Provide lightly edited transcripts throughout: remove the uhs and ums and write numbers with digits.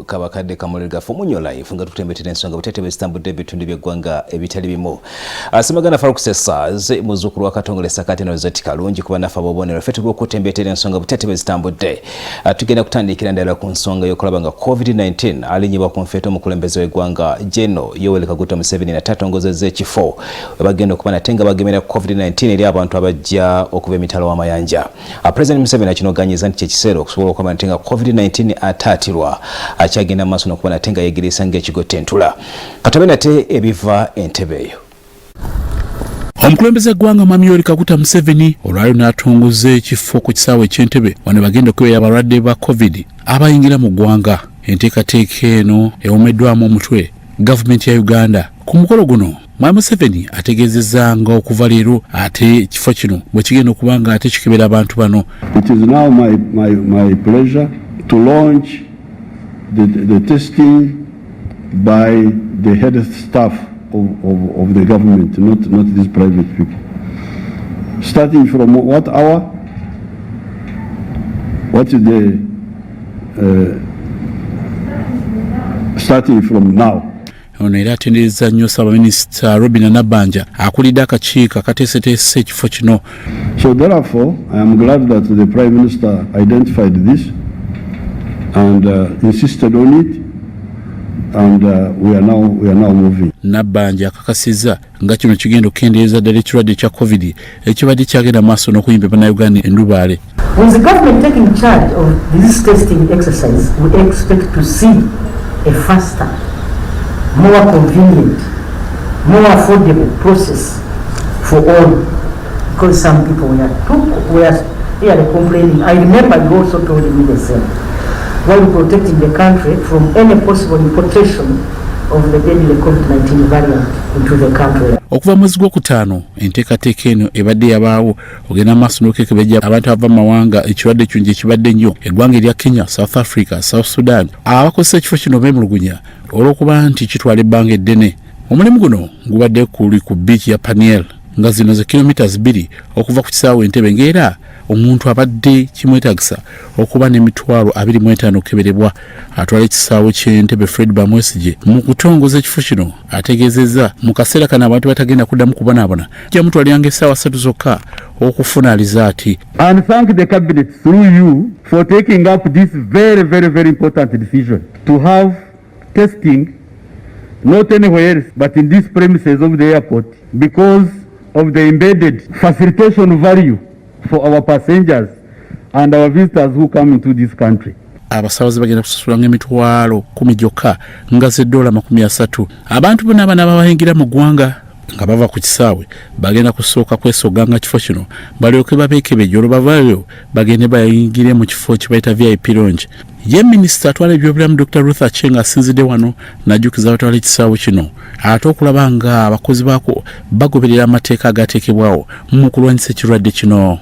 Kabakadde kamulire gaffe Omunyo Live nga tutembetera ensonga butete bwezitambudde ebitundu by'eggwanga ebitali bimu. Semaganda Faruk Sesaz, muzzukulu wa Katongole Sakati Nozeti, kalungi kuba naffe abobonero ffe tuli okutembetera ensonga butete bwezitambudde. Tugenda kutandikira ndala ku nsonga y'okulaba nga COVID-19 alinyibwa ku nfeete. Omukulembeze w'eggwanga Geno Yoweri Kaguta Museveni nate atongozezza ekifo webagenda okuba nate nga bagemera COVID-19 eri abantu abajja okuva emitala w'amayanja. President Museveni akinoganyiza nti kyekiseera okusobola okuba nate nga COVID-19 ataatirwa akyagenda maaso n'okuba nate nga yegeresa ng'ekigotta entula. Katabe nate ebiva entebe eyo. Omukulembeze eggwanga Mwami Yoweri Kaguta Museveni olwaliro n'atongoza ekifo ku kisaawe eky'Entebe wano bagenda okukebera abalwadde ba COVID abayingira mu ggwanga. Enteekateeka eno ewomeddwamu omutwe gavumenti ya Uganda. Ku mukolo guno Mwami Museveni ategeezezza nga okuva leero ate ekifo kino bwe kigenda okuba nga ate kikebera abantu bano. It is now my pleasure to launch the testing by the head staff of the government, not these private people. Starting from what hour? What is the, starting from now. Ono era atendereza nnyo Ssaabaminisita Robina Nabbanja akulidde akakiiko akateeseteese ekifo kino. So therefore, I am glad that the Prime Minister identified this and insisted on it, and we are now moving. Nabbanja akakasizza nga kino kigenda okukendeeza ddala ekirwadde ekya COVID ekibadde kyagenda maaso n'okuyimba Bannayuganda endubaale. With the government taking charge of this testing exercise, we expect to see a faster, more convenient, more affordable process for all. Because some people were really complaining. I remember you also told me the same. While protecting the country from any possible importation of the deadly COVID-19 variant into the country. Okuva mwezi gwokutaano enteekateeka eno ebadde yabaawo ogenda maaso n'okekebejja abantu abava mu mawanga ekirwadde kino gye kibadde ennyo, eggwanga erya Kenya, South Africa, South Sudan. Abakozesa ekifo kino beemulugunya olw'okuba nti kitwala ebbanga eddene. Omulimu guno gubadde kuli ku biiki ya Peniel nga zino ze kilomita 2 okuva ku kisaawe Entebe, ng'era omuntu abadde kimwetagisa okuba n'emitwalo 25 okukeberebwa. Atwala ekisaawe ky'Entebe Fred Bamwesigye mu kutongoza ekifo kino ategeezezza mu kaseera kano abantu batagenda kuddamu kubonaabona, jamutwaliranga essaawa 3 zokka okufuna alizaati. And thank the cabinet through you for taking up this very, very, very important decision to have testing not anywhere else but in these premises of the airport, because of the embedded facilitation value for our passengers and our visitors who come into this country. Abasaabaze bagenda kusasulanga 100,000 gyokka nga zedoola 30. Abantu bonna abanaaba bayingira mu ggwanga nga bava ku kisaawe bagenda kusooka kwesoganga kifo kino balyoke babeekebejja, olwo bavaayo bagende bayingire mu kifo kye bayita VIP lounge. Ye minisita atwala ebyobulamu Dr Ruth Aceng asinzidde wano n'ajjukiza abatwala ekisaawe kino ate okulaba nga abakozi baako bagoberera amateeka agateekebwawo mu kulwanyisa ekirwadde kino.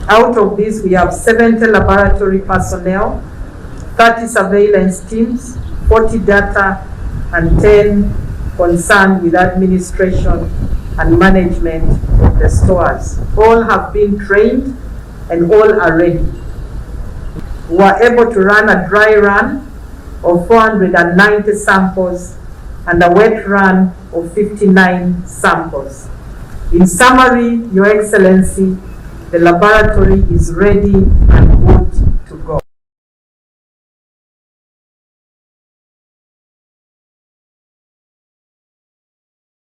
Out of this, we have 70 laboratory personnel, 30 surveillance teams, 40 data, and 10 concerned with administration and management of the stores. All have been trained and all are ready. We were able to run a dry run of 490 samples and a wet run of 59 samples. In summary, Your Excellency, the laboratory is ready and